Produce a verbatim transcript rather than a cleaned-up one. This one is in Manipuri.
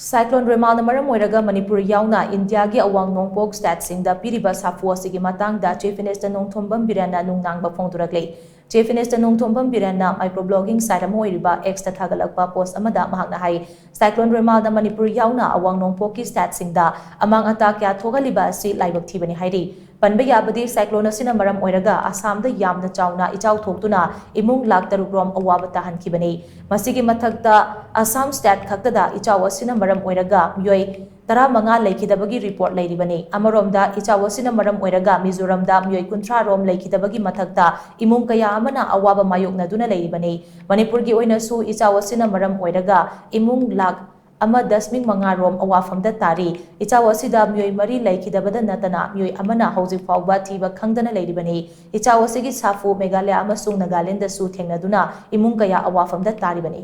ꯁꯥꯏꯀ꯭ꯂꯣꯟ ꯔꯦꯃꯥꯜꯅ ꯃꯔꯝ ꯑꯣꯏꯔꯒ ꯃꯅꯤꯄꯨꯔ ꯌꯥꯎꯅ ꯏꯟꯗꯤꯌꯥꯒꯤ ꯑꯋꯥꯡ ꯅꯣꯡꯄꯣꯛ ꯁ꯭ꯇꯦꯠꯁꯤꯡꯗ ꯄꯤꯔꯤꯕ ꯁꯥꯐꯨ ꯑꯁꯤꯒꯤ ꯃꯇꯥꯡꯗ ꯆꯤꯐ ꯃꯤꯅꯤꯁꯇꯔ ꯅꯣꯡꯊꯣꯝꯕꯝ ꯕꯤꯔꯦꯟꯅ ꯅꯨꯡꯅꯥꯡꯕ ꯐꯣꯡꯗꯣꯔꯛꯂꯤ꯫ ꯆꯤꯐ ꯃꯤꯅꯤꯁꯇꯔ ꯅꯣꯡꯊꯣꯝꯕꯝ ꯕꯤꯔꯦꯟꯅ ꯃꯥꯏꯀ꯭ꯔꯣ ꯕ꯭ꯂꯣꯒꯤꯡ ꯁꯥꯏꯠ ꯑꯃ ꯑꯣꯏꯔꯤꯕ X ꯇ ꯊꯥꯒꯠꯂꯛꯄ ꯄꯣꯁ ꯑꯃꯗ ꯃꯍꯥꯛꯅ ꯍꯥꯏ, ꯁꯥꯏꯀ꯭ꯂꯣꯟ ꯔꯦꯃꯥꯜꯅ ꯃꯅꯤꯄꯨꯔ ꯌꯥꯎꯅ ꯑꯋꯥꯡ ꯅꯣꯡꯄꯣꯛꯀꯤ ꯁ꯭ꯇꯦꯠꯁꯤꯡꯗ ꯑꯃꯥꯡ ꯑꯇꯥ ꯀꯌꯥ ꯊꯣꯛꯍꯜꯂꯤꯕ ꯑꯁꯤ ꯂꯥꯏꯕꯛ ꯊꯤꯕꯅꯤ ꯍꯥꯏꯔꯤ꯫ ꯄꯟꯕ ꯌꯥꯕꯗꯤ, ꯁꯥꯏꯀ꯭ꯂꯣꯟ ꯑꯁꯤꯅ ꯃꯔꯝ ꯑꯣꯏꯔꯒ ꯑꯁꯥꯝꯗ ꯌꯥꯝꯅ ꯆꯥꯎꯅ ꯏꯆꯥꯎ ꯊꯣꯛꯇꯨꯅ ꯏꯃꯨꯡ ꯂꯥꯈ ꯇꯔꯨꯛ ꯔꯣꯝ ꯑꯋꯥꯕ ꯇꯥꯍꯟꯈꯤꯕꯅꯤ꯫ ꯃꯁꯤꯒꯤ ꯃꯊꯛꯇ ꯑꯁꯥꯝ ꯁ꯭ꯇꯦꯠ ꯈꯛꯇꯗ ꯏꯆꯥꯎ ꯑꯁꯤꯅ ꯃꯔꯝ ꯑꯣꯏꯔꯒ ꯃꯤꯑꯣꯏ ꯇꯔꯥꯃꯉꯥ ꯂꯩꯈꯤꯗꯕꯒꯤ ꯔꯤꯄꯣꯔꯠ ꯂꯩꯔꯤꯕꯅꯤ꯫ ꯑꯃꯔꯣꯝꯗ, ꯏꯆꯥꯎ ꯑꯁꯤꯅ ꯃꯔꯝ ꯑꯣꯏꯔꯒ ꯃꯤꯖꯣꯔꯥꯝꯗ ꯃꯤꯑꯣꯏ ꯀꯨꯟꯊ꯭ꯔꯥ ꯔꯣꯝ ꯂꯩꯈꯤꯗꯕꯒꯤ ꯃꯊꯛꯇ ꯏꯃꯨꯡ ꯀꯌꯥ ꯑꯃꯅ ꯑꯋꯥꯕ ꯃꯥꯌꯣꯛꯅꯗꯨꯅ ꯂꯩꯔꯤꯕꯅꯤ꯫ ꯃꯅꯤꯄꯨꯔꯒꯤ ꯑꯣꯏꯅꯁꯨ ꯏꯆꯥꯎ ꯑꯁꯤꯅ ꯃꯔꯝ ꯑꯣꯏꯔꯒ ꯏꯃꯨꯡ ꯂꯥꯈ ꯑꯃ ꯗꯁꯃꯤꯛ ꯃꯉꯥ ꯔꯣꯝ ꯑꯋꯥꯐꯝꯗ ꯇꯥꯔꯤ꯫ ꯏꯆꯥꯎ ꯑꯁꯤꯗ ꯃꯤꯑꯣꯏ ꯃꯔꯤ ꯂꯩꯈꯤꯗꯕꯗ ꯅꯠꯇꯅ ꯃꯤꯑꯣꯏ ꯑꯃꯅ ꯍꯧꯖꯤꯛ ꯐꯥꯎꯕ ꯊꯤꯕ ꯈꯪꯗꯅ ꯂꯩꯔꯤꯕꯅꯤ꯫ ꯏꯆꯥꯎ ꯑꯁꯤꯒꯤ ꯁꯥꯐꯨ ꯃꯦꯘꯥꯂꯌꯥ ꯑꯃꯁꯨꯡ ꯅꯥꯒꯥꯂꯦꯟꯗꯁꯨ ꯊꯦꯡꯅꯗꯨꯅ ꯏꯃꯨꯡ ꯀꯌꯥ ꯑꯋꯥꯐꯝꯗ ꯇꯥꯔꯤꯕꯅꯤ꯫